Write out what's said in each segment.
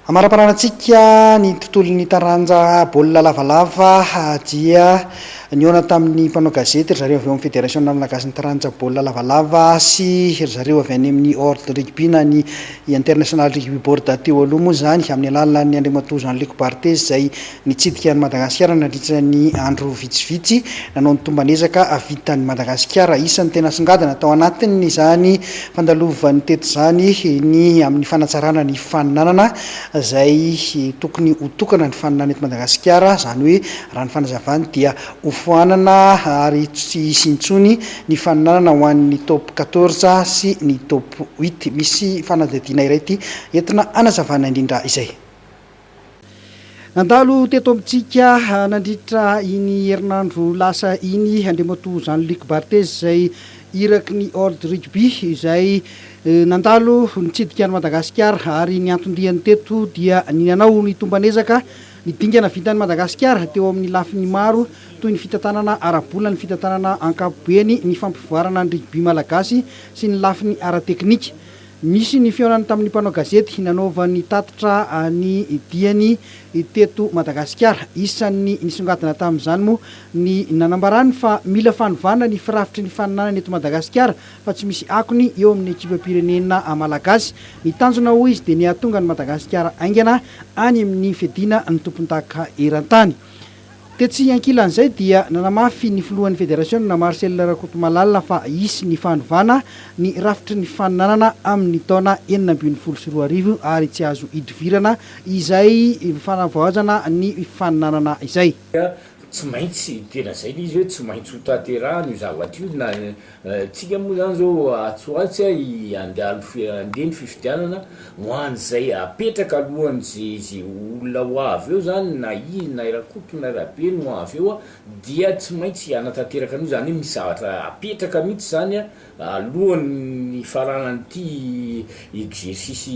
Amaraparanantsika ny tontolon'ny taranja baolina lavalava dia nihaona tamin'ny mpanao gazety ry zareo avy ao amin'ny Federasiona Malagasin'ny taranja baolina lavalava sy ry zareo avy any amin'ny World Rugby na ny International Rugby Board teo aloha moa izany amin'ny alalan'ny Andriamatoa Jean Luc Barthez izay nitsidika an'i Madagasikara nandritra ny andro vitsivitsy nanao ny tomban'ezaka vitan'i Madagasikara. Isan'ny tena songadina tao anatin'izany fandalovany teto izany ny amin'ny fanatsarana ny faninanana izay tokony ho tokana ny faninana eto Madagasikara, izany hoe raha ny fanazavany dia hofoanana ary tsy hisy intsony ny faninanana ho an'ny top quatorze sy ny top huit. Misy fanadihadiana iray ity entina hanazavana indrindra izay. Nandalo teto amintsika nandritra iny herinandro lasa iny Andriamatoa Jean Luc Barthez izay iraky ny Old Rugby izay nandalo nitsidika an'i Madagasikara ary ny anton-diany teto dia ny nanao ny tomban'ezaka ny dingana vitan'i Madagasikara teo amin'ny lafiny maro toy ny fitantanana ara-bola, ny fitantanana ankapobeny, ny fampivoarana ny rugby malagasy sy ny lafiny ara-teknika. Nisy ny fihaonany tamin'ny mpanao gazety nanaovany tatitra ny diany teto Madagasikara. Isan'ny nisongadina tamin'izany moa ny nanambarany fa mila fanovana ny firafitry ny faninanana eto Madagasikara fa tsy misy akony eo amin'ny ekipam-pirenena malagasy. Ny tanjona hoy izy dia ny hahatonga an'i Madagasikara haingana any amin'ny fiadiana ny tompondaka eran-tany. Tetsy ankilan'izay dia nanamafy ny filohan'ny federasiona Marcel Rakotomalala fa hisy ny fanovana ny rafitry ny faninanana amin'ny taona 2016 ary tsy azo idovirana izay fanavaozana ny faninanana izay. Tsy maintsy, tena zay le izy hoe tsy maintsy ho tanterahana io zavatra io na Tsika moa zany zao atsy ho atsy handalo handeha ny fifidianana ho an'izay apetraka alohan'ny ze ze olona ho avy eo zany na i na i Rakoto na i Rabe no ho avy eo dia tsy maintsy hanatanteraka an'io zany hoe misy zavatra apetraka mihitsy zany alohan'ny hifaranan'ity exercice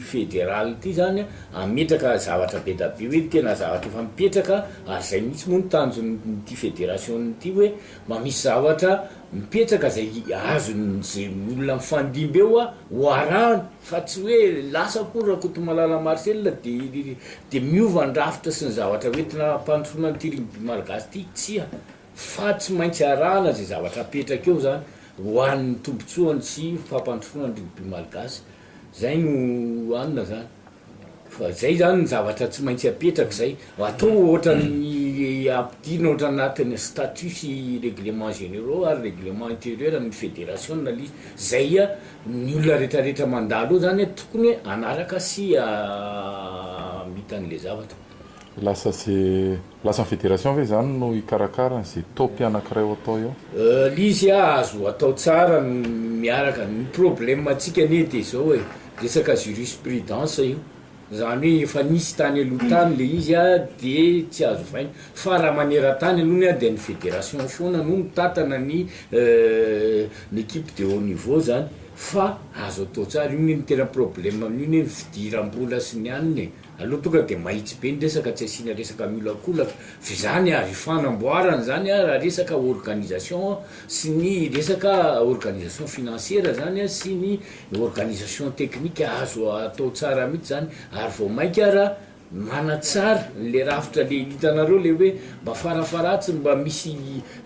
fédéral ity zany hametraka zavatra be da be hoe tena zavatra efa mipetraka ary zay mihitsy moa no tanjon'ity fédération ity hoe Mba misy zavatra mipetraka zay azon'izay olona mifandimby eo ho arahana fa tsy hoe lasa akory Rakotomalala Marcel de de miova ny rafitra sy ny zavatra hoentina hampandrosoana an'ity rugby malagasy ity, tsia fa tsy maintsy arahana zay zavatra apetraka eo zany ho an'ny tombotsoany sy fampandrosoana ny rugby malagasy, zay no anona zany. Fa zay zany ny zavatra tsy maintsy apetraka zay, atao ohatran'ny ampidirina ohatran'ny anatin'ny statut sy règlement généraux ary règlement intérieur ny federasiona le izy, zay ny olona retraretra mandalo eo zany tokony hanaraka sy hamita an'le zavatra. Lasa ze lasa ny federation ve zany no hikarakara an'ze top anakiray ho atao eo? Le izy azo atao tsara ny miaraka, ny problème antsika anie de zao e, Resaka jurisprudence io, zany hoe efa nisy tany aloha tany le izy a de tsy azo ovaina, fa raha maneran-tany aloha ny a de ny fédération foana no mitantana ny ny équipe de haut niveau zany, fa azo atao tsara, io ne ny tena problème amin'io ne ny fidiram-bola sy ny anona e, aleo tonga de mahitsy be ny resaka tsy asiana resaka miolakolaka, f'izany ary fanamboarana zany a raha resaka organisation sy ny resaka organisation financière zany a sy ny Organisation technique azo atao tsara mihitsy zany ary vao mainka ara manatsara le rafitra le hitanareo le hoe mba farafaharatsiny mba misy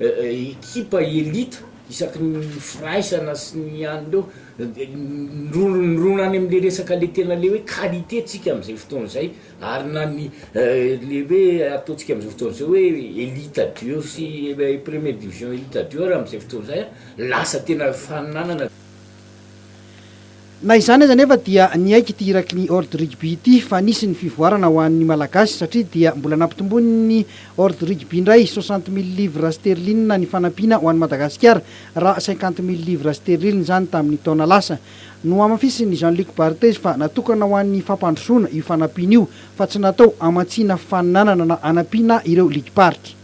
ekipa elite isaky ny firaisana sy ny an'ireo mirona any amle resaka le tena le hoe qualité tsika am'zay fotoana zay ary na ny le hoe ataontsika am'zao fotoana zao hoe elite deux sy première division elite deux ary am'zay fotoana zay lasa tena faninanana. Na izany aza anefa dia niaiky ity iraky ny World Rugby ity fa nisy ny fivoarana ho an'ny Malagasy satria dia mbola nampitomboin'ny World Rugby indray 60 mille livres sterlines ny fanampiana ho an'i Madagasikara raha 50 mille livres sterlines izany tamin'ny taona lasa. Nohamafisin'i Jean Luc Barthez fa natokana ho an'ny fampandrosoana io fanampiana io fa tsy natao hamatsiana faninanana na hanampiana ireo ligim-paritra.